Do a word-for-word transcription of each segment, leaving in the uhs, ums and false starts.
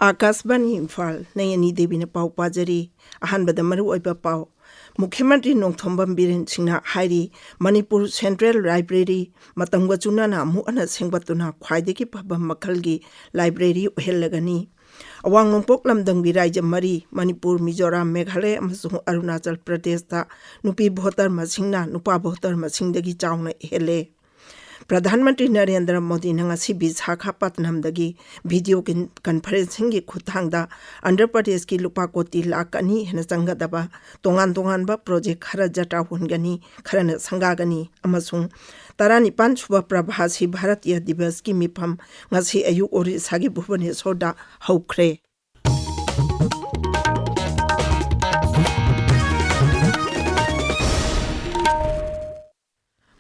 ꯑꯥꯀꯥꯁꯕꯥꯅꯤ ꯏꯝꯐꯥꯜ, ꯅꯌꯅꯤ ꯗꯦꯕꯤꯅ ꯄꯥꯎ ꯄꯥꯖꯔꯤ꯫ ꯑꯍꯥꯟꯕꯗ ꯃꯔꯨꯑꯣꯏꯕ ꯄꯥꯎ꯫ ꯃꯨꯈ꯭ꯌ ꯃꯟꯇ꯭ꯔꯤ ꯅꯣꯡꯊꯣꯝꯕꯝ ꯕꯤꯔꯦꯟ ꯁꯤꯡꯅ ꯍꯥꯏꯔꯤ, ꯃꯅꯤꯄꯨꯔ ꯁꯦꯟꯇ꯭ꯔꯦꯜ ꯂꯥꯏꯕ꯭ꯔꯦꯔꯤ ꯃꯇꯝꯒ ꯆꯨꯅꯅ ꯑꯃꯨꯛ ꯍꯟꯅ ꯁꯦꯝꯒꯠꯇꯨꯅ ꯈ꯭ꯋꯥꯏꯗꯒꯤ ꯐꯕ ꯃꯈꯜꯒꯤ ꯂꯥꯏꯕ꯭ꯔꯦꯔꯤ ꯑꯣꯏꯍꯜꯂꯒꯅꯤ꯫ ꯑꯋꯥꯡ ꯅꯣꯡꯄꯣꯛ ꯂꯝꯗꯝꯒꯤ ꯔꯥꯏꯖ꯭ꯌ ꯃꯔꯤ, ꯃꯅꯤꯄꯨꯔ, ꯃꯤꯖꯣꯔꯥꯝ, ꯃꯦꯘꯥꯂꯌ ꯑꯃꯁꯨꯡ ꯑꯔꯨꯅꯥꯆꯜ ꯄ꯭ꯔꯗꯦꯁꯇ ꯅꯨꯄꯤ ꯚꯣꯇꯔ ꯃꯁꯤꯡꯅ ꯅꯨꯄꯥ ꯚꯣꯇꯔ ꯃꯁꯤꯡꯗꯒꯤ ꯆꯥꯎꯅ ꯍꯦꯜꯂꯦ꯫ ꯄ꯭ꯔꯙꯥꯟ ꯃꯟꯇ꯭ꯔꯤ ꯅꯔꯦꯟꯗ꯭ꯔ ꯃꯣꯗꯤꯅ ꯉꯁꯤ ꯕꯤꯁꯥꯈꯥꯄꯠꯅꯝꯗꯒꯤ ꯚꯤꯗꯤꯑꯣ ꯀꯤꯟ-, ꯀꯟꯐꯔꯦꯟꯁꯤꯡꯒꯤ ꯈꯨꯠꯊꯥꯡꯗ ꯑꯟꯙ꯭ꯔ ꯄ꯭ꯔꯗꯦꯁꯀꯤ ꯂꯨꯄꯥ ꯀꯣꯇꯤ ꯂꯥꯈ ꯑꯅꯤ ꯍꯦꯟꯅ ꯆꯪꯒꯗꯕ ꯇꯣꯉꯥꯟ ꯇꯣꯉꯥꯟꯕ ꯄ꯭ꯔꯣꯖꯦꯛ ꯈꯔ ꯖꯇ꯭ꯔꯥ ꯍꯨꯟꯒꯅꯤ, ꯈꯔꯅ ꯁꯪꯒꯥꯒꯅꯤ ꯑꯃꯁꯨꯡ ꯇꯔꯥꯅꯤꯄꯥꯟ ꯁꯨꯕ ꯄ꯭ꯔꯚꯥꯁꯤ ꯚꯥꯔꯇꯤꯌ ꯗꯤꯕꯁꯀꯤ ꯃꯤꯐꯝ ꯉꯁꯤ ꯑꯌꯨꯛ ꯑꯣꯔꯤꯁꯥꯒꯤ ꯚꯨꯕꯅꯦꯁꯣꯔꯗ ꯍꯧꯈ꯭ꯔꯦ꯫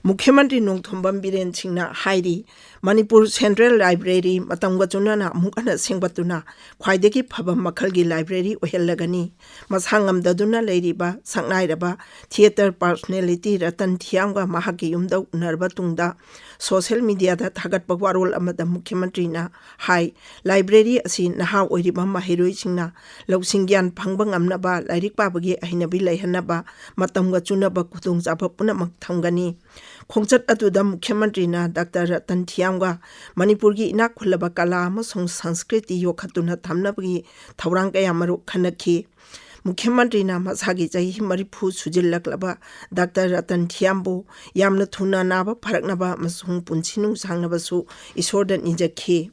ꯃꯨꯈ꯭ꯌ ꯃꯟꯇ꯭ꯔꯤ ꯅꯣꯡꯊꯣꯝꯕꯝ ꯕꯤꯔꯦꯟ ꯁꯤꯡꯅ ꯍꯥꯏꯔꯤ, ꯃꯅꯤꯄꯨꯔ ꯁꯦꯟꯇ꯭ꯔꯦꯜ ꯂꯥꯏꯕ꯭ꯔꯦꯔꯤ ꯃꯇꯝꯒ ꯆꯨꯅꯅ ꯑꯃꯨꯛ ꯍꯟꯅ ꯁꯦꯝꯒꯠꯇꯨꯅ ꯈ꯭ꯋꯥꯏꯗꯒꯤ ꯐꯕ ꯃꯈꯜꯒꯤ ꯂꯥꯏꯕ꯭ꯔꯦꯔꯤ ꯑꯣꯏꯍꯜꯂꯒꯅꯤ꯫ ꯃꯁꯥ ꯉꯝꯗꯗꯨꯅ ꯂꯩꯔꯤꯕ ꯁꯛꯅꯥꯏꯔꯕ ꯊꯤꯌꯦꯇꯔ ꯄꯥꯔꯁꯣꯅꯦꯂꯤꯇꯤ ꯔꯇꯟ ꯊꯤꯌꯥꯝꯒ ꯃꯍꯥꯛꯀꯤ ꯌꯨꯝꯗ ꯎꯅꯔꯕ ꯇꯨꯡꯗ ꯁꯣꯁꯦꯜ ꯃꯤꯗꯤꯌꯥꯗ ꯊꯥꯒꯠꯄ ꯋꯥꯔꯣꯜ ꯑꯃꯗ ꯃꯨꯈ꯭ꯌ ꯃꯟꯇ꯭ꯔꯤꯅ ꯍꯥꯏ, ꯂꯥꯏꯕ꯭ꯔꯦꯔꯤ ꯑꯁꯤ ꯅꯍꯥ ꯑꯣꯏꯔꯤꯕ ꯃꯍꯩꯔꯣꯏꯁꯤꯡꯅ ꯂꯧꯁꯤꯡ ꯒ꯭ꯌꯥꯟ ꯐꯪꯕ ꯉꯝꯅꯕ, ꯂꯥꯏꯔꯤꯛ ꯄꯥꯕꯒꯤ ꯍꯩꯅꯕꯤ ꯂꯩꯍꯟꯅꯕ ꯃꯇꯝꯒ ꯆꯨꯅꯕ ꯈꯨꯗꯣꯡꯆꯥꯕ ꯄꯨꯝꯅꯃꯛ ꯊꯝꯒꯅꯤ꯫ ꯈꯣꯡꯆꯠ ꯑꯗꯨꯗ ꯃꯨꯈ꯭ꯌ ꯃꯟꯇ꯭ꯔꯤꯅ ꯗꯥꯛꯇꯔ ꯔꯇꯟ ꯊꯤꯌꯥꯝꯒ ꯃꯅꯤꯄꯨꯔꯒꯤ ꯏꯅꯥꯛ ꯈꯨꯜꯂꯕ ꯀꯂꯥ ꯑꯃꯁꯨꯡ ꯁꯪꯁꯀ꯭ꯔꯤꯇꯤ ꯌꯣꯛꯈꯠꯇꯨꯅ ꯊꯝꯅꯕꯒꯤ ꯊꯧꯔꯥꯡ ꯀꯌꯥꯃꯔꯨꯛ ꯈꯟꯅꯈꯤ꯫ ꯃꯨꯈ꯭ꯌ ꯃꯟꯇ꯭ꯔꯤꯅ ꯃꯁꯥꯒꯤ ꯆꯍꯤ ꯃꯔꯤꯐꯨ ꯁꯨꯖꯤꯜꯂꯛꯂꯕ ꯗꯥꯛꯇꯔ ꯔꯇꯟ ꯊꯤꯌꯥꯝꯕꯨ ꯌꯥꯝꯅ ꯊꯨꯅ ꯅꯥꯕ ꯐꯔꯛꯅꯕ ꯑꯃꯁꯨꯡ ꯄꯨꯟꯁꯤ ꯅꯨꯡꯁꯥꯡꯅꯕꯁꯨ ꯏꯁꯣꯔꯗ ꯅꯤꯖꯈꯤ꯫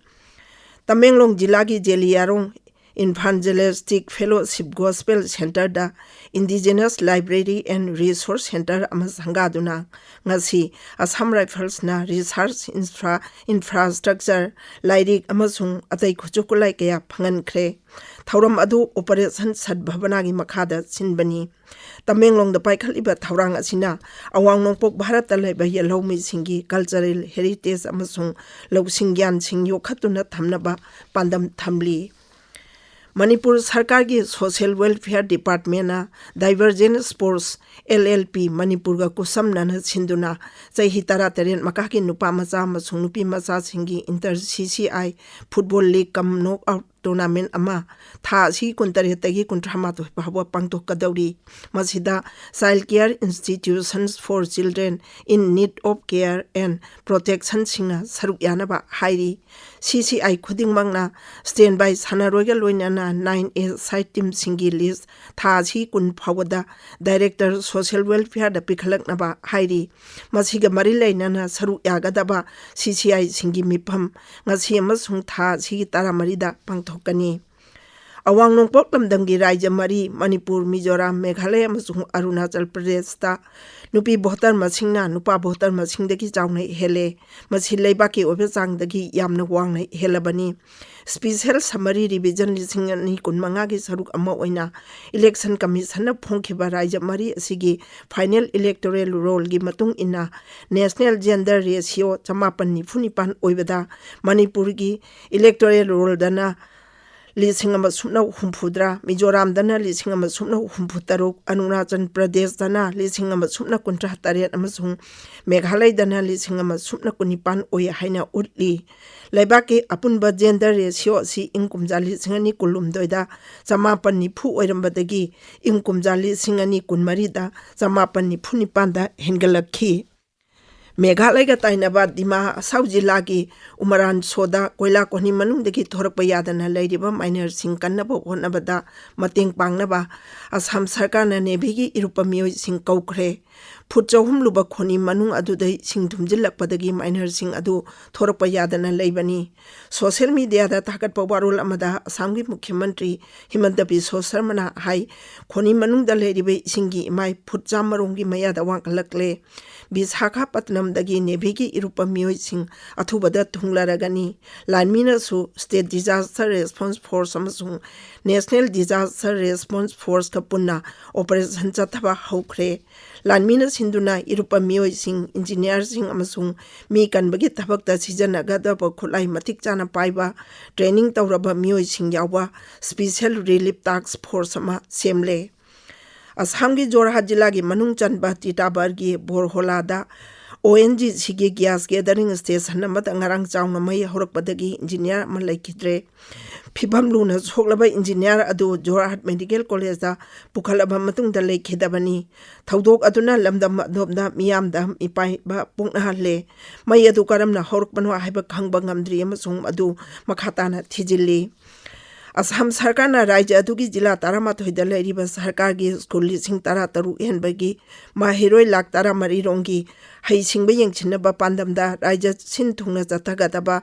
ꯇꯃꯦꯡꯂꯣꯡ ꯖꯤꯂꯥꯒꯤ ꯖꯦꯂꯤꯌꯥꯔꯣꯡ ꯏꯚꯥꯟꯖꯦꯂꯤꯁꯇꯤꯛ ꯐꯦꯂꯣꯁꯤꯞ ꯒꯣꯁꯄꯦꯜ ꯁꯦꯟꯇꯔꯗ indigenous library and resource centre ꯑꯃ ꯁꯪꯒꯥꯗꯨꯅ ꯉꯁꯤ ꯑꯁꯥꯝ ꯔꯥꯏꯐꯜꯁꯅ ꯔꯤꯁꯥꯔꯆ ꯏꯟꯐ꯭ꯔꯥ-, ꯏꯟꯐ꯭ꯔꯥꯁ꯭ꯇ꯭ꯔꯛꯆꯔ, ꯂꯥꯏꯔꯤꯛ ꯑꯃꯁꯨꯡ ꯑꯇꯩ ꯈꯨꯠꯁꯨ ꯈꯨꯠꯂꯥꯏ ꯀꯌꯥ ꯐꯪꯍꯟꯈ꯭ꯔꯦ꯫ ꯊꯧꯔꯝ ꯑꯗꯨ ꯑꯣꯄꯔꯦꯁꯟ ꯁꯠꯚꯕꯅꯥꯒꯤ ꯃꯈꯥꯗ ꯁꯤꯟꯕꯅꯤ꯫ ꯇꯃꯦꯡꯂꯣꯡꯗ ꯄꯥꯏꯈꯠꯂꯤꯕ ꯊꯧꯔꯥꯡ ꯑꯁꯤꯅ ꯑꯋꯥꯡ ꯅꯣꯡꯄꯣꯛ ꯚꯥꯔꯠꯇ ꯂꯩꯕ ꯌꯦꯜꯍꯧꯃꯤꯁꯤꯡꯒꯤ ꯀꯜꯆꯔꯦꯜ ꯍꯦꯔꯤꯇꯦꯖ ꯑꯃꯁꯨꯡ ꯂꯧꯁꯤꯡ ꯒ꯭ꯌꯥꯟꯁꯤꯡ ꯌꯣꯛꯈꯠꯇꯨꯅ ꯊꯝꯅꯕ ꯄꯥꯟꯗꯝ ꯊꯝꯂꯤ꯫ ꯃꯅꯤꯄꯨꯔ ꯁꯔꯀꯥꯔꯒꯤ ꯁꯣꯁꯤꯌꯦꯜ ꯋꯦꯜꯐꯤꯌꯔ ꯗꯤꯄꯥꯔꯠꯃꯦꯟꯅ divergent sports, L L P, ꯃꯅꯤꯄꯨꯔꯒ ꯈꯨꯠꯁꯝꯅꯅ ꯁꯤꯟꯗꯨꯅ ꯆꯍꯤ ꯇꯔꯥꯇꯔꯦꯠ ꯃꯈꯥꯒꯤ ꯅꯨꯄꯥ ꯃꯆꯥ ꯑꯃꯁꯨꯡ ꯅꯨꯄꯤ ꯃꯆꯥꯁꯤꯡꯒꯤ inter C C I football league cum knockout tournament ꯑꯃ ꯊꯥ ꯑꯁꯤꯒꯤ ꯀꯨꯟꯇꯔꯦꯠꯇꯒꯤ ꯀꯨꯟꯊ꯭ꯔꯥ ꯃꯥꯊꯣꯏ ꯐꯥꯎꯕ ꯄꯥꯡꯊꯣꯛꯀꯗꯧꯔꯤ꯫ ꯃꯁꯤꯗ Child Care Institutions for Children in Need of Care and Protectionꯁꯤꯡꯅ ꯁꯔꯨꯛ ꯌꯥꯅꯕ ꯍꯥꯏꯔꯤ꯫ ꯁꯤ ꯁꯤ ꯑꯥꯏ ꯈꯨꯗꯤꯡꯃꯛꯅ ꯁ꯭ꯇꯦꯟ ꯕꯥꯏ ꯁꯥꯟꯅꯔꯣꯏꯒ ꯂꯣꯏꯅꯅ ꯅꯥꯏꯟ ꯑꯦ ꯁꯥꯏꯠ ꯇꯤꯝꯁꯤꯡꯒꯤ ꯂꯤꯁ ꯊꯥ ꯑꯁꯤ ꯀꯨꯟ ꯐꯥꯎꯕꯗ ꯗꯥꯏꯔꯦꯛꯇꯔ ꯁꯣꯁꯤꯌꯦꯜ ꯋꯦꯜꯐꯤꯌꯔꯗ ꯄꯤꯈꯠꯂꯛꯅꯕ ꯍꯥꯏꯔꯤ꯫ ꯃꯁꯤꯒ ꯃꯔꯤ ꯂꯩꯅꯅ ꯁꯔꯨꯛ ꯌꯥꯒꯗꯕ ꯁꯤ ꯁꯤ ꯑꯥꯏꯁꯤꯡꯒꯤ ꯃꯤꯐꯝ ꯉꯁꯤ ꯑꯃꯁꯨꯡ ꯊꯥ ꯑꯁꯤꯒꯤ ꯇꯔꯥꯃꯔꯤꯗ ꯄꯥꯡꯊꯣꯛꯀꯅꯤ꯫ ꯑꯋꯥꯡ ꯅꯣꯡꯄꯣꯛ ꯂꯝꯗꯝꯒꯤ ꯔꯥꯖ꯭ꯌ ꯃꯔꯤ, ꯃꯅꯤꯄꯨꯔ, ꯃꯤꯖꯣꯔꯥꯝ, ꯃꯦꯘꯥꯂꯌ ꯑꯃꯁꯨꯡ ꯑꯔꯨꯅꯥꯆꯜ ꯄ꯭ꯔꯗꯦꯁꯇ ꯅꯨꯄꯤ ꯚꯣꯇꯔ ꯃꯁꯤꯡꯅ ꯅꯨꯄꯥ ꯚꯣꯇꯔ ꯃꯁꯤꯡꯗꯒꯤ ꯆꯥꯎꯅ ꯍꯦꯜꯂꯦ꯫ ꯃꯁꯤ ꯂꯩꯕꯥꯛꯀꯤ ꯑꯣꯏꯕ ꯆꯥꯡꯗꯒꯤ ꯌꯥꯝꯅ ꯋꯥꯡꯅ ꯍꯦꯜꯂꯕꯅꯤ꯫ Special Summary Revision ꯂꯤꯁꯤꯡ ꯑꯅꯤ ꯀꯨꯟꯃꯉꯥꯒꯤ ꯁꯔꯨꯛ ꯑꯃ ꯑꯣꯏꯅ ꯏꯂꯦꯛꯁꯟ ꯀꯃꯤꯁꯟꯅ ꯐꯣꯡꯈꯤꯕ ꯔꯥꯖ꯭ꯌ ꯃꯔꯤ ꯑꯁꯤꯒꯤ ꯐꯥꯏꯅꯦꯜ ꯏꯂꯦꯛꯇꯣꯔꯦꯜ ꯔꯣꯜꯒꯤ ꯃꯇꯨꯡ ꯏꯟꯅ ꯅꯦꯁꯅꯦꯜ ꯖꯦꯟꯗꯔ ꯔꯦꯁꯤꯌꯣ ꯆꯃꯥꯄꯟ ꯅꯤꯐꯨ ꯅꯤꯄꯥꯟ ꯑꯣꯏꯕꯗ ꯃꯅꯤꯄꯨꯔꯒꯤ ꯏꯂꯦꯛꯇꯣꯔꯦꯜ ꯔꯣꯜꯗꯅ ꯂꯤꯁꯤꯡ ꯑꯃ ꯁꯨꯞꯅ ꯍꯨꯝꯐꯨꯇꯔꯥ, ꯃꯤꯖꯣꯔꯥꯝꯗꯅ ꯂꯤꯁꯤꯡ ꯑꯃ ꯁꯨꯞꯅ ꯍꯨꯝꯐꯨꯇꯔꯨꯛ, ꯑꯔꯨꯅꯥꯆꯜ ꯄ꯭ꯔꯗꯦꯁꯇꯅ ꯂꯤꯁꯤꯡ ꯑꯃ ꯁꯨꯞꯅ ꯀꯨꯟꯊ꯭ꯔꯥ ꯇꯔꯦꯠ ꯑꯃꯁꯨꯡ ꯃꯦꯘꯥꯂꯌꯗꯅ ꯂꯤꯁꯤꯡ ꯑꯃ ꯁꯨꯞꯅ ꯀꯨꯟꯅꯤꯄꯥꯟ ꯑꯣꯏ ꯍꯥꯏꯅ ꯎꯠꯂꯤ꯫ ꯂꯩꯕꯥꯛꯀꯤ ꯑꯄꯨꯟꯕ ꯖꯦꯟꯗꯔ ꯔꯦꯁꯤꯌꯣ ꯑꯁꯤ ꯏꯪ ꯀꯨꯝꯖꯥ ꯂꯤꯁꯤꯡ ꯑꯅꯤ ꯀꯨꯟꯍꯨꯝꯗꯣꯏꯗ ꯆꯃꯥꯄꯟ ꯅꯤꯐꯨ ꯑꯣꯏꯔꯝꯕꯗꯒꯤ ꯏꯪ ꯀꯨꯝꯖꯥ ꯂꯤꯁꯤꯡ ꯑꯅꯤ ꯀꯨꯟꯃꯔꯤꯗ ꯆꯃꯥꯄꯟ ꯅꯤꯐꯨ ꯅꯤꯄꯥꯟꯗ ꯍꯦꯟꯒꯠꯂꯛꯈꯤ꯫ ꯃꯦꯘꯥꯂꯌꯒ ꯇꯥꯏꯅꯕ ꯗꯤꯃꯥ ꯍꯁꯥꯎ ꯖꯤꯂꯥꯒꯤ ꯎꯃꯔꯥꯟꯁꯣꯗ ꯀꯣꯏꯂꯥ ꯈꯣꯅꯤ ꯃꯅꯨꯡꯗꯒꯤ ꯊꯣꯔꯛꯄ ꯌꯥꯗꯅ ꯂꯩꯔꯤꯕ ꯃꯥꯏꯅꯔꯁꯤꯡ ꯀꯟꯅꯕ ꯍꯣꯠꯅꯕꯗ ꯃꯇꯦꯡ ꯄꯥꯡꯅꯕ ꯑꯁꯥꯝ ꯁꯔꯀꯥꯔꯅ ꯅꯦꯚꯤꯒꯤ ꯏꯔꯨꯞꯄ ꯃꯤꯑꯣꯏꯁꯤꯡ ꯀꯧꯈ꯭ꯔꯦ꯫ ꯐꯨꯠ ꯆꯍꯨꯝ ꯂꯨꯕ ꯈꯣꯅꯤ ꯃꯅꯨꯡ ꯑꯗꯨꯗ ꯏꯁꯤꯡ ꯊꯨꯝꯖꯤꯜꯂꯛꯄꯗꯒꯤ ꯃꯥꯏꯅꯔꯁꯤꯡ ꯑꯗꯨ ꯊꯣꯔꯛꯄ ꯌꯥꯗꯅ ꯂꯩꯕꯅꯤ꯫ ꯁꯣꯁꯤꯌꯦꯜ ꯃꯤꯗꯤꯌꯥꯗ ꯊꯥꯒꯠꯄ ꯋꯥꯔꯣꯜ ꯑꯃꯗ ꯑꯁꯥꯝꯒꯤ ꯃꯨꯈ꯭ꯌ ꯃꯟꯇ꯭ꯔꯤ ꯍꯤꯃꯟꯇ ꯕꯤꯁ꯭ꯋ ꯁꯔꯃꯅ ꯍꯥꯏ, ꯈꯣꯅꯤ ꯃꯅꯨꯡꯗ ꯂꯩꯔꯤꯕ ꯏꯁꯤꯡꯒꯤ ꯏꯃꯥꯏ ꯐꯨꯠ ꯆꯥꯝꯃꯔꯣꯝꯒꯤ ꯃꯌꯥꯗ ꯋꯥꯡꯈꯠꯂꯛꯂꯦ꯫ ꯕꯤꯁꯥꯈꯥꯄꯠꯅꯝꯗꯒꯤ ꯅꯦꯚꯤꯒꯤ ꯏꯔꯨꯞꯄ ꯃꯤꯑꯣꯏꯁꯤꯡ ꯑꯊꯨꯕꯗ ꯊꯨꯡꯂꯔꯒꯅꯤ꯫ ꯂꯥꯟꯃꯤꯅꯁꯨ State Disaster Response Force ꯑꯃꯁꯨꯡ National Disaster Response Forceꯀ ꯄꯨꯟꯅ ꯑꯣꯄꯔꯦꯁꯟ ꯆꯠꯊꯕ ꯍꯧꯈ꯭ꯔꯦ꯫ ꯂꯥꯟꯃꯤꯅ ꯁꯤꯟꯗꯨꯅ ꯏꯔꯨꯞꯄ ꯃꯤꯑꯣꯏꯁꯤꯡ, ꯏꯟꯖꯤꯅꯤꯌꯥꯔꯁꯤꯡ ꯑꯃꯁꯨꯡ ꯃꯤ ꯀꯟꯕꯒꯤ ꯊꯕꯛꯇ ꯁꯤꯖꯤꯟꯅꯒꯗꯕ ꯈꯨꯠꯂꯥꯏ ꯃꯇꯤꯛ ꯆꯥꯅ ꯄꯥꯏꯕ, ꯇ꯭ꯔꯦꯅꯤꯡ ꯇꯧꯔꯕ ꯃꯤꯑꯣꯏꯁꯤꯡ ꯌꯥꯎꯕ Special Relief Task Force ꯑꯃ ꯁꯦꯝꯂꯦ꯫ ꯑꯁꯥꯝꯒꯤ ꯖꯣꯔꯍꯥꯠ ꯖꯤꯂꯥꯒꯤ ꯃꯅꯨꯡ ꯆꯟꯕ ꯇꯤꯇꯥꯕꯔꯒꯤ ꯕꯣꯔꯍꯣꯂꯥꯗ ꯑꯣ ꯑꯦꯟ ꯖꯤ ꯁꯤꯒꯤ ꯒ꯭ꯌꯥꯁ ꯒꯦꯗꯔꯤꯡ ꯁ꯭ꯇꯦꯁꯟ ꯑꯃꯗ ꯉꯔꯥꯡ ꯆꯥꯎꯅ ꯃꯩ ꯍꯧꯔꯛꯄꯗꯒꯤ ꯏꯟꯖꯤꯅꯤꯌꯥꯔ ꯑꯃ ꯂꯩꯈꯤꯗ꯭ꯔꯦ꯫ ꯐꯤꯕꯝ ꯂꯨꯅ ꯁꯣꯛꯂꯕ ꯏꯟꯖꯤꯅꯤꯌꯥꯔ ꯑꯗꯨ ꯖꯣꯔꯍꯥꯠ ꯃꯦꯗꯤꯀꯦꯜ ꯀꯣꯂꯦꯖꯇ ꯄꯨꯈꯠꯂꯕ ꯃꯇꯨꯡꯗ ꯂꯩꯈꯤꯗꯕꯅꯤ꯫ ꯊꯧꯗꯣꯛ ꯑꯗꯨꯅ ꯂꯝꯗꯝ ꯑꯗꯣꯝꯗ ꯃꯤꯌꯥꯝꯗ ꯃꯤꯄꯥꯏꯕ ꯄꯣꯛꯅꯍꯜꯂꯦ꯫ ꯃꯩ ꯑꯗꯨ ꯀꯔꯝꯅ ꯍꯧꯔꯛꯄꯅꯣ ꯍꯥꯏꯕ ꯈꯪꯕ ꯉꯝꯗ꯭ꯔꯤ ꯑꯃꯁꯨꯡ ꯃꯗꯨ ꯃꯈꯥ ꯇꯥꯅ ꯊꯤꯖꯤꯜꯂꯤ꯫ ꯑꯁꯥꯝ ꯁꯔꯀꯥꯔꯅ ꯔꯥꯖ꯭ꯌ ꯑꯗꯨꯒꯤ ꯖꯤꯂꯥ ꯇꯔꯥꯃꯥꯊꯣꯏꯗ ꯂꯩꯔꯤꯕ ꯁꯔꯀꯥꯔꯒꯤ ꯁ꯭ꯀꯨꯜ ꯂꯤꯁꯤꯡ ꯇꯔꯥ ꯇꯔꯨꯛ ꯍꯦꯟꯕꯒꯤ ꯃꯍꯩꯔꯣꯏ ꯂꯥꯈ ꯇꯔꯥꯃꯔꯤ ꯔꯣꯝꯒꯤ ꯍꯩꯁꯤꯡꯕ ꯌꯦꯡꯁꯤꯟꯅꯕ ꯄꯥꯟꯗꯝꯗ ꯔꯥꯖ꯭ꯌ ꯁꯤꯟ ꯊꯨꯡꯅ ꯆꯠꯊꯒꯗꯕ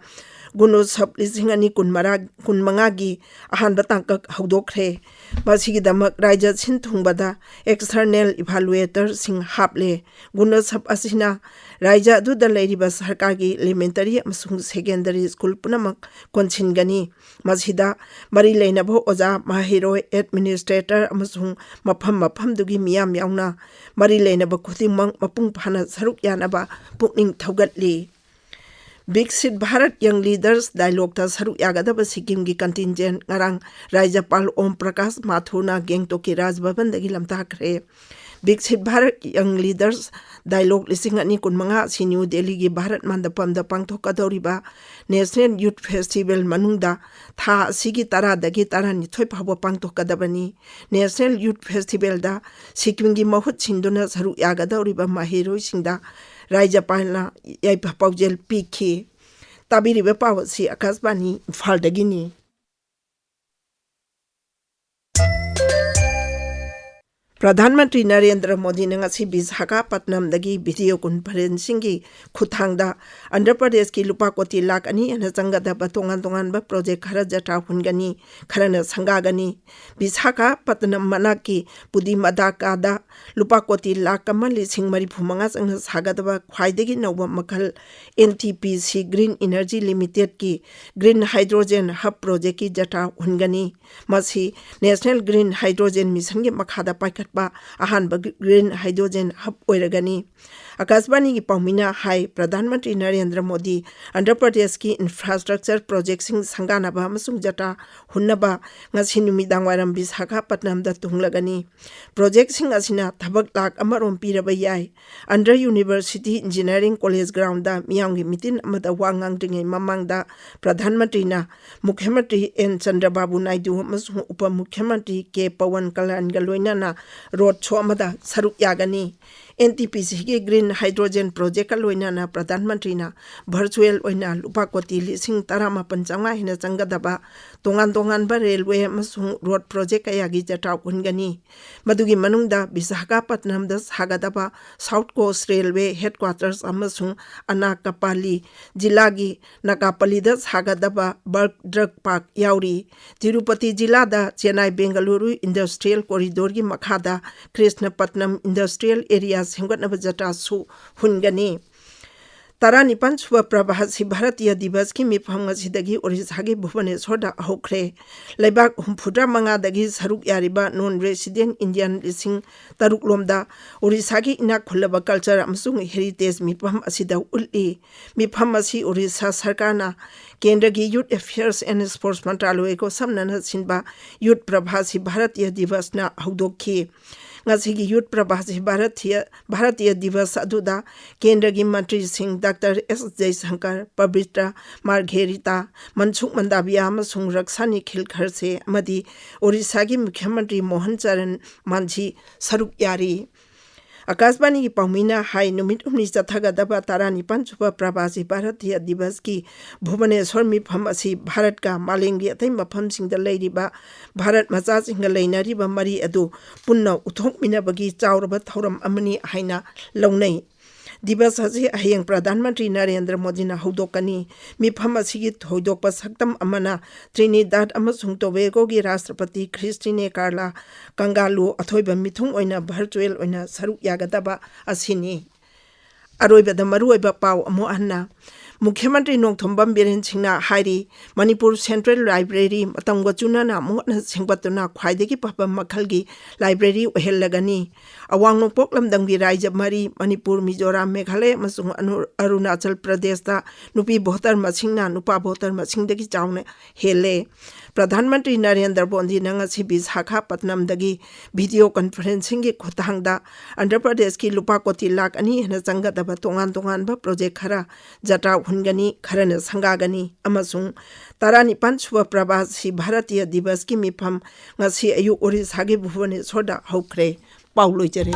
ꯒꯨꯅꯣꯠꯁꯕ ꯂꯤꯁꯤꯡ ꯑꯅꯤ ꯀꯨꯟꯃꯉꯥꯒꯤ ꯑꯍꯥꯟꯕ ꯇꯥꯡꯀꯛ ꯍꯧꯗꯣꯛꯈ꯭ꯔꯦ꯫ ꯃꯁꯤꯒꯤꯗꯃꯛ ꯔꯥꯖ꯭ꯌ ꯁꯤꯟ ꯊꯨꯡꯕꯗ ꯑꯦꯛꯁꯇꯔꯅꯦꯜ ꯏꯚꯥꯂꯨꯑꯦꯇꯔꯁꯤꯡ ꯍꯥꯞꯂꯦ꯫ ꯒꯨꯅꯣꯠꯁꯕ ꯑꯁꯤꯅ ꯔꯥꯖ꯭ꯌ ꯑꯗꯨꯗ ꯂꯩꯔꯤꯕ ꯁꯔꯀꯥꯔꯒꯤ ꯏꯂꯤꯃꯦꯟꯇꯔꯤ ꯑꯃꯁꯨꯡ ꯁꯦꯀꯦꯟꯗꯔꯤ ꯁ꯭ꯀꯨꯜ ꯄꯨꯝꯅꯃꯛ ꯀꯣꯟꯁꯤꯟꯒꯅꯤ꯫ ꯃꯁꯤꯗ ꯃꯔꯤ ꯂꯩꯅꯕ ꯑꯣꯖꯥ, ꯃꯍꯩꯔꯣꯏ, ꯑꯦꯗꯃꯤꯅꯤꯁꯇ꯭ꯔꯦꯇꯔ ꯑꯃꯁꯨꯡ ꯃꯐꯝ ꯃꯐꯝꯗꯨꯒꯤ ꯃꯤꯌꯥꯝ ꯌꯥꯎꯅ ꯃꯔꯤ ꯂꯩꯅꯕ ꯈꯨꯗꯤꯡꯃꯛ ꯃꯄꯨꯡ ꯐꯥꯅ ꯁꯔꯨꯛ ꯌꯥꯅꯕ ꯄꯨꯛꯅꯤꯡ ꯊꯧꯒꯠꯂꯤ꯫ ꯕꯤꯛꯁꯤꯠ ꯚꯥꯔꯠ ꯌꯪ ꯂꯤꯗꯔꯁ ꯗꯥꯏꯂꯣꯒꯇ ꯁꯔꯨꯛ ꯌꯥꯒꯗꯕ ꯁꯤꯛꯀꯤꯝꯒꯤ ꯀꯟꯇꯤꯟꯖꯦꯟ ꯉꯔꯥꯡ ꯔꯥꯖ꯭ꯌꯄꯥꯜ ꯑꯣꯝ ꯄ꯭ꯔꯀꯥꯁ ꯃꯥꯊꯨꯔꯅ ꯒꯦꯡꯇꯣꯛꯀꯤ ꯔꯥꯖ ꯚꯕꯟꯗꯒꯤ ꯂꯝꯇꯥꯛꯈ꯭ꯔꯦ꯫ ꯕꯤꯛꯁꯤꯠ ꯚꯥꯔꯠ ꯌꯪ ꯂꯤꯗꯔꯁ ꯗꯥꯏꯂꯣꯒ ꯂꯤꯁꯤꯡ ꯑꯅꯤ ꯀꯨꯟꯃꯉꯥ ꯑꯁꯤ ꯅ꯭ꯌꯨ ꯗꯦꯜꯂꯤꯒꯤ ꯚꯥꯔꯠ ꯃꯟꯗꯄꯝꯗ ꯄꯥꯡꯊꯣꯛꯀꯗꯧꯔꯤꯕ ꯅꯦꯁꯅꯦꯜ ꯌꯨꯊ ꯐꯦꯁꯇꯤꯚꯦꯜ ꯃꯅꯨꯡꯗ ꯊꯥ ꯑꯁꯤꯒꯤ ꯇꯔꯥꯗꯒꯤ ꯇꯔꯥꯅꯤꯊꯣꯏ ꯐꯥꯎꯕ ꯄꯥꯡꯊꯣꯛꯀꯗꯕꯅꯤ꯫ ꯅꯦꯁꯅꯦꯜ ꯌꯨꯊ ꯐꯦꯁꯇꯤꯚꯦꯜꯗ ꯁꯤꯛꯀꯤꯝꯒꯤ ꯃꯍꯨꯠ ꯁꯤꯟꯗꯨꯅ ꯁꯔꯨꯛ ꯌꯥꯒꯗꯧꯔꯤꯕ ꯃꯍꯩꯔꯣꯏꯁꯤꯡꯗ ꯔꯥꯖ꯭ꯌꯄꯥꯜꯅ ꯌꯥꯏꯐ ꯄꯥꯎꯖꯦꯜ ꯄꯤꯈꯤ꯫ ꯇꯥꯕꯤꯔꯤꯕ ꯄꯥꯎ ꯑꯁꯤ ꯑꯀꯥꯁꯕꯥꯅꯤ ꯏꯝꯐꯥꯜꯗꯒꯤꯅꯤ꯫ ꯄ꯭ꯔꯙꯥꯟ ꯃꯟꯇ꯭ꯔꯤ ꯅꯔꯦꯟꯗ꯭ꯔ ꯃꯣꯗꯤꯅ ꯉꯁꯤ ꯕꯤꯁꯥꯈꯥꯄꯠꯅꯝꯗꯒꯤ ꯚꯤꯗꯤꯑꯣ ꯀꯣꯟꯐꯔꯦꯟꯁꯤꯡꯒꯤ ꯈꯨꯠꯊꯥꯡꯗ ꯑꯟꯙ꯭ꯔ ꯄ꯭ꯔꯗꯦꯁꯀꯤ ꯂꯨꯄꯥ ꯀꯣꯇꯤ ꯂꯥꯈ ꯑꯅꯤ ꯍꯦꯟꯅ ꯆꯪꯒꯗꯕ ꯇꯣꯉꯥꯟ ꯇꯣꯉꯥꯟꯕ ꯄ꯭ꯔꯣꯖꯦꯛ ꯈꯔ ꯖꯇ꯭ꯔꯥ ꯍꯨꯟꯒꯅꯤ, ꯈꯔꯅ ꯁꯪꯒꯥꯒꯅꯤ꯫ ꯕꯤꯁꯥꯈꯥꯄꯠꯅꯝ ꯃꯅꯥꯛꯀꯤ ꯄꯨꯗꯤꯃꯗꯥꯀꯥꯗ ꯂꯨꯄꯥ ꯀꯣꯇꯤ ꯂꯥꯈ ꯑꯃ ꯂꯤꯁꯤꯡ ꯃꯔꯤꯐꯨ ꯃꯉꯥ ꯆꯪꯅ ꯁꯥꯒꯗꯕ ꯈ꯭ꯋꯥꯏꯗꯒꯤ ꯅꯧꯕ ꯃꯈꯜ and T P C green energy ꯂꯤꯃꯤꯇꯦꯗꯀꯤ ꯒ꯭ꯔꯤꯟ ꯍꯥꯏꯗ꯭ꯔꯣꯖꯦꯟ ꯍꯕ ꯄ꯭ꯔꯣꯖꯦꯛꯀꯤ ꯖꯇ꯭ꯔꯥ ꯍꯨꯟꯒꯅꯤ꯫ ꯃꯁꯤ ꯅꯦꯁꯅꯦꯜ ꯒ꯭ꯔꯤꯟ ꯍꯥꯏꯗ꯭ꯔꯣꯖꯦꯟ ꯃꯤꯁꯟꯒꯤ ꯃꯈꯥꯗ ꯄꯥꯏꯈꯠ ꯄ ꯑꯍꯥꯟꯕ ꯒ꯭ꯔꯤꯟ ꯍꯥꯏꯗ꯭ꯔꯣꯖꯦꯟ ꯍꯕ ꯑꯣꯏꯔꯒꯅꯤ꯫ ꯑꯀꯥꯁꯕꯥꯅꯤꯒꯤ ꯄꯥꯎꯃꯤꯅ ꯍꯥꯏ, ꯄ꯭ꯔꯙꯥꯟ ꯃꯟꯇ꯭ꯔꯤ ꯅꯔꯦꯟꯗ꯭ꯔ ꯃꯣꯗꯤ ꯑꯟꯙ꯭ꯔ ꯄ꯭ꯔꯗꯦꯁꯀꯤ ꯏꯟꯐ꯭ꯔꯥꯁ꯭ꯇ꯭ꯔꯛꯆꯔ ꯄ꯭ꯔꯣꯖꯦꯛꯁꯤꯡ ꯁꯪꯒꯥꯅꯕ ꯑꯃꯁꯨꯡ ꯖꯇ꯭ꯔꯥ ꯍꯨꯟꯅꯕ ꯉꯁꯤ ꯅꯨꯃꯤꯗꯥꯡꯋꯥꯏꯔꯝ ꯕꯤꯁꯥꯈꯥꯄꯠꯅꯝꯗ ꯊꯨꯡꯂꯒꯅꯤ꯫ ꯄ꯭ꯔꯣꯖꯦꯛꯁꯤꯡ ꯑꯁꯤꯅ ꯊꯕꯛ ꯂꯥꯛ ꯑꯃꯔꯣꯝ ꯄꯤꯔꯕ ꯌꯥꯏ꯫ Andhra university engineering college ground ꯃꯤꯌꯥꯝꯒꯤ ꯃꯤꯇꯤꯟ ꯑꯃꯗ ꯋꯥ ꯉꯥꯡꯗ꯭ꯔꯤꯉꯩ ꯃꯃꯥꯡꯗ ꯄ꯭ꯔꯙꯥꯟ ꯃꯟꯇ꯭ꯔꯤꯅ ꯃꯨꯈ꯭ꯌ ꯃꯟꯇ꯭ꯔꯤ ꯑꯦꯟ ꯆꯟꯗ꯭ꯔꯕꯥꯕꯨ ꯅꯥꯏꯗꯨ ꯑꯃꯁꯨꯡ ꯎꯄ ꯃꯨꯈ꯭ꯌ ꯃꯟꯇ꯭ꯔꯤ ꯀꯦ ꯄꯋꯟ ꯀꯂꯥꯟꯒ ꯂꯣꯏꯅꯅ ꯔꯣꯗ ꯁꯣ ꯑꯃꯗ ꯁꯔꯨꯛ ꯌꯥꯒꯅꯤ꯫ ꯑꯦꯟ ꯇꯤ ꯄꯤ ꯁꯤꯒꯤ ꯒ꯭ꯔꯤꯟ ꯍꯥꯏꯗ꯭ꯔꯣꯖꯦꯟ ꯄ꯭ꯔꯣꯖꯦꯛꯀ ꯂꯣꯏꯅꯅ ꯄ꯭ꯔꯙꯥꯟ ꯃꯟꯇ꯭ꯔꯤꯅ ꯚꯔꯆꯨꯑꯦꯜ ꯑꯣꯏꯅ ꯂꯨꯄꯥ ꯀꯣꯇꯤ ꯂꯤꯁꯤꯡ ꯇꯔꯥꯃꯥꯄꯟ ꯆꯥꯝꯃꯉꯥ ꯍꯦꯟꯅ ꯆꯪꯒꯗꯕ ꯇꯣꯉꯥꯟ ꯇꯣꯉꯥꯟꯕ ꯔꯦꯜꯋꯦ ꯑꯃꯁꯨꯡ ꯔꯣꯗ ꯄ꯭ꯔꯣꯖꯦꯛ ꯀꯌꯥꯒꯤ ꯖꯇ꯭ꯔꯥ ꯍꯨꯟꯒꯅꯤ꯫ ꯃꯗꯨꯒꯤ ꯃꯅꯨꯡꯗ ꯕꯤꯁꯥꯈꯥꯄꯠꯅꯝꯗ ꯁꯥꯒꯗꯕ ꯁꯥꯎꯠ ꯀꯣꯁ ꯔꯦꯜꯋꯦ ꯍꯦꯗꯀ꯭ꯋꯥꯇꯔꯁ ꯑꯃꯁꯨꯡ ꯑꯅꯥꯀꯄꯥꯂꯤ ꯖꯤꯂꯥꯒꯤ ꯅꯥꯀꯥꯄꯂꯤꯗ ꯁꯥꯒꯗꯕ ꯕꯜꯛ ꯗ꯭ꯔꯒ ꯄꯥꯔꯛ ꯌꯥꯎꯔꯤ꯫ ꯇꯤꯔꯨꯄꯇꯤ ꯖꯤꯂꯥꯗ ꯆꯦꯟꯅꯥꯏ ꯕꯦꯡꯒꯂꯨꯔꯨ ꯏꯟꯗꯁꯇ꯭ꯔꯤꯌꯦꯜ ꯀꯣꯔꯤꯗꯣꯔꯒꯤ ꯃꯈꯥꯗ ꯀ꯭ꯔꯤꯁꯅꯄꯠꯅꯝ ꯏꯟꯗꯁꯇ꯭ꯔꯤꯌꯦꯜ ꯑꯦꯔꯤꯌꯥ ꯁꯦꯝꯒꯠꯅꯕ ꯖꯇ꯭ꯔꯥꯁꯨ ꯍꯨꯟꯒꯅꯤ꯫ ꯇꯔꯥꯅꯤꯄꯥꯟ ꯁꯨꯕ ꯄ꯭ꯔꯕꯥꯁꯤ ꯚꯥꯔꯇꯤꯌ ꯗꯤꯕꯁꯀꯤ ꯃꯤꯐꯝ ꯉꯁꯤꯗꯒꯤ ꯑꯣꯔꯤꯁꯥꯒꯤ ꯚꯨꯕꯅꯦꯁꯣꯔꯗ ꯍꯧꯈ꯭ꯔꯦ꯫ ꯂꯩꯕꯥꯛ ꯍꯨꯝꯐꯨꯇꯔꯥ ꯃꯉꯥꯗꯒꯤ ꯁꯔꯨꯛ ꯌꯥꯔꯤꯕ ꯅꯣꯟ ꯔꯦꯁꯤꯗꯦꯟ ꯏꯟꯗꯤꯌꯟ ꯂꯤꯁꯤꯡ ꯇꯔꯨꯛ ꯂꯣꯝꯗ ꯑꯣꯔꯤꯁꯥꯒꯤ ꯏꯅꯥꯛ ꯈꯨꯜꯂꯕ ꯀꯜꯆꯔ ꯑꯃꯁꯨꯡ ꯍꯦꯔꯤꯇꯦꯖ ꯃꯤꯐꯝ ꯑꯁꯤꯗ ꯎꯠꯂꯤ꯫ ꯃꯤꯐꯝ ꯑꯁꯤ ꯑꯣꯔꯤꯁꯥ ꯁꯔꯀꯥꯔꯅ ꯀꯦꯟꯗ꯭ꯔꯒꯤ ꯌꯨꯠ ꯑꯦꯐꯤꯌꯔꯁ ꯑꯦꯟ ꯁ꯭ꯄꯣꯔꯠꯁ ꯃꯟꯇ꯭ꯔꯥꯂꯣꯏꯒ ꯈꯨꯠꯁꯝꯅꯅ ꯁꯤꯟꯕ ꯌꯨꯠ ꯄ꯭ꯔꯚꯥꯁꯤ ꯚꯥꯔꯇꯤꯌ ꯗꯤꯕꯁꯅ ꯍꯧꯗꯣꯛꯈꯤ꯫ ꯉꯁꯤꯒꯤ ꯌꯨꯠ ꯄ꯭ꯔꯚꯥꯁꯤ ꯚꯥꯔꯇꯤꯌ, ꯚꯥꯔꯇꯤꯌ ꯗꯤꯕꯁ ꯑꯗꯨꯗ ꯀꯦꯟꯗ꯭ꯔꯒꯤ ꯃꯟꯇ꯭ꯔꯤꯁꯤꯡ ꯗꯥꯛꯇꯔ ꯑꯦꯁ ꯖꯌꯁꯪꯀꯔ, ꯄꯕꯤꯇ꯭ꯔ ꯃꯥꯔꯘꯦꯔꯤꯇꯥ, ꯃꯟꯁꯨꯈ ꯃꯟꯗꯥꯕꯤꯌꯥ ꯑꯃꯁꯨꯡ ꯔꯛꯁꯥ ꯅꯤꯈꯤꯜ ꯈꯔꯁꯦ ꯑꯃꯗꯤ ꯑꯣꯔꯤꯁꯥꯒꯤ ꯃꯨꯈ꯭ꯌ ꯃꯟꯇ꯭ꯔꯤ ꯃꯣꯍꯟ ꯆꯔꯟ ꯃꯥꯟꯖꯤ ꯁꯔꯨꯛ ꯌꯥꯔꯤ꯫ ꯑꯀꯥꯁꯕꯥꯅꯤꯒꯤ ꯄꯥꯎꯃꯤꯅ ꯍꯥꯏ, ꯅꯨꯃꯤꯠ ꯍꯨꯝꯅꯤ ꯆꯠꯊꯒꯗꯕ ꯇꯔꯥꯅꯤꯄꯥꯟ ꯁꯨꯕ ꯄ꯭ꯔꯕꯥꯁꯤ ꯚꯥꯔꯇꯤꯌ ꯗꯤꯕꯁꯀꯤ ꯚꯨꯕꯅꯦꯁꯣꯔ ꯃꯤꯐꯝ ꯑꯁꯤ ꯚꯥꯔꯠꯀ ꯃꯥꯂꯦꯝꯒꯤ ꯑꯇꯩ ꯃꯐꯝꯁꯤꯡꯗ ꯂꯩꯔꯤꯕ ꯚꯥꯔꯠ ꯃꯆꯥꯁꯤꯡꯒ ꯂꯩꯅꯔꯤꯕ ꯃꯔꯤ ꯑꯗꯨ ꯄꯨꯟꯅ ꯎꯠꯊꯣꯛꯃꯤꯟꯅꯕꯒꯤ ꯆꯥꯎꯔꯕ ꯊꯧꯔꯝ ꯑꯃꯅꯤ ꯍꯥꯏꯅ ꯂꯧꯅꯩ꯫ ꯗꯤꯕꯁ ꯑꯁꯤ ꯍꯌꯦꯡ ꯄ꯭ꯔꯙꯥꯟ ꯃꯟꯇ꯭ꯔꯤ ꯅꯔꯦꯟꯗ꯭ꯔ ꯃꯣꯗꯤꯅ ꯍꯧꯗꯣꯛꯀꯅꯤ꯫ ꯃꯤꯐꯝ ꯑꯁꯤꯒꯤ ꯊꯣꯏꯗꯣꯛꯄ ꯁꯛꯇꯝ ꯑꯃꯅ ꯇ꯭ꯔꯤꯅꯤꯗꯥꯗ ꯑꯃꯁꯨꯡ ꯇꯣꯕꯦꯒꯣꯒꯤ ꯔꯥꯁꯇ꯭ꯔꯄꯇꯤ ꯈ꯭ꯔꯤꯁꯇꯤꯅꯦ ꯀꯥꯔꯂꯥ ꯀꯪꯒꯥꯂꯨ ꯑꯊꯣꯏꯕ ꯃꯤꯊꯨꯡ ꯑꯣꯏꯅ ꯚꯔꯆꯨꯑꯦꯜ ꯑꯣꯏꯅ ꯁꯔꯨꯛ ꯌꯥꯒꯗꯕ ꯑꯁꯤꯅꯤ꯫ ꯑꯔꯣꯏꯕꯗ ꯃꯔꯨꯑꯣꯏꯕ ꯄꯥꯎ ꯑꯃꯨꯛ ꯍꯟꯅ꯫ ꯃꯨꯈ꯭ꯌ ꯃꯟꯇ꯭ꯔꯤ ꯅꯣꯡꯊꯣꯝꯕꯝ ꯕꯤꯔꯦꯟ ꯁꯤꯡꯅ ꯍꯥꯏꯔꯤ, ꯃꯅꯤꯄꯨꯔ ꯁꯦꯟꯇ꯭ꯔꯦꯜ ꯂꯥꯏꯕ꯭ꯔꯦꯔꯤ ꯃꯇꯝꯒ ꯆꯨꯅꯅ ꯑꯃꯨꯛ ꯍꯟꯅ ꯁꯦꯝꯒꯠꯇꯨꯅ ꯈ꯭ꯋꯥꯏꯗꯒꯤ ꯐꯕ ꯃꯈꯜꯒꯤ ꯂꯥꯏꯕ꯭ꯔꯦꯔꯤ ꯑꯣꯏꯍꯜꯂꯒꯅꯤ꯫ ꯑꯋꯥꯡ ꯅꯣꯡꯄꯣꯛ ꯂꯝꯗꯝꯒꯤ ꯔꯥꯏꯖ꯭ꯌ ꯃꯔꯤ, ꯃꯅꯤꯄꯨꯔ, ꯃꯤꯖꯣꯔꯥꯝ, ꯃꯦꯘꯥꯂꯌ ꯑꯃꯁꯨꯡ ꯑꯅꯨ-, ꯑꯔꯨꯅꯥꯆꯜ ꯄ꯭ꯔꯗꯦꯁꯇ ꯅꯨꯄꯤ ꯚꯣꯇꯔ ꯃꯁꯤꯡꯅ ꯅꯨꯄꯥ ꯚꯣꯇꯔ ꯃꯁꯤꯡꯗꯒꯤ ꯆꯥꯎꯅ ꯍꯦꯜꯂꯦ꯫ ꯄ꯭ꯔꯙꯥꯟ ꯃꯟꯇ꯭ꯔꯤ ꯅꯔꯦꯟꯗ꯭ꯔ ꯃꯣꯗꯤꯅ ꯉꯁꯤ ꯕꯤꯁꯥꯈꯥꯄꯠꯅꯝꯗꯒꯤ ꯚꯤꯗꯤꯑꯣ ꯀꯟꯐꯔꯦꯟꯁꯤꯡꯒꯤ ꯈꯨꯠꯊꯥꯡꯗ ꯑꯟꯙ꯭ꯔ ꯄ꯭ꯔꯗꯦꯁꯀꯤ ꯂꯨꯄꯥ ꯀꯣꯇꯤ ꯂꯥꯈ ꯑꯅꯤ ꯍꯦꯟꯅ ꯆꯪꯒꯗꯕ ꯇꯣꯉꯥꯟ ꯇꯣꯉꯥꯟꯕ ꯄ꯭ꯔꯣꯖꯦꯛ ꯈꯔ ꯖꯇ꯭ꯔꯥ ꯍꯨꯟꯒꯅꯤ, ꯈꯔꯅ ꯁꯪꯒꯥꯒꯅꯤ ꯑꯃꯁꯨꯡ ꯇꯔꯥꯅꯤꯄꯥꯟ ꯁꯨꯕ ꯄ꯭ꯔꯕꯥꯁꯤ ꯚꯥꯔꯇꯤꯌ ꯗꯤꯕꯁꯀꯤ ꯃꯤꯐꯝ ꯉꯁꯤ ꯑꯌꯨꯛ ꯑꯣꯔꯤꯁꯥꯒꯤ ꯚꯨꯕꯅꯦꯁꯣꯔꯗ ꯍꯧꯈ꯭ꯔꯦ꯫ ꯄꯥꯎ ꯂꯣꯏꯖꯔꯦ꯫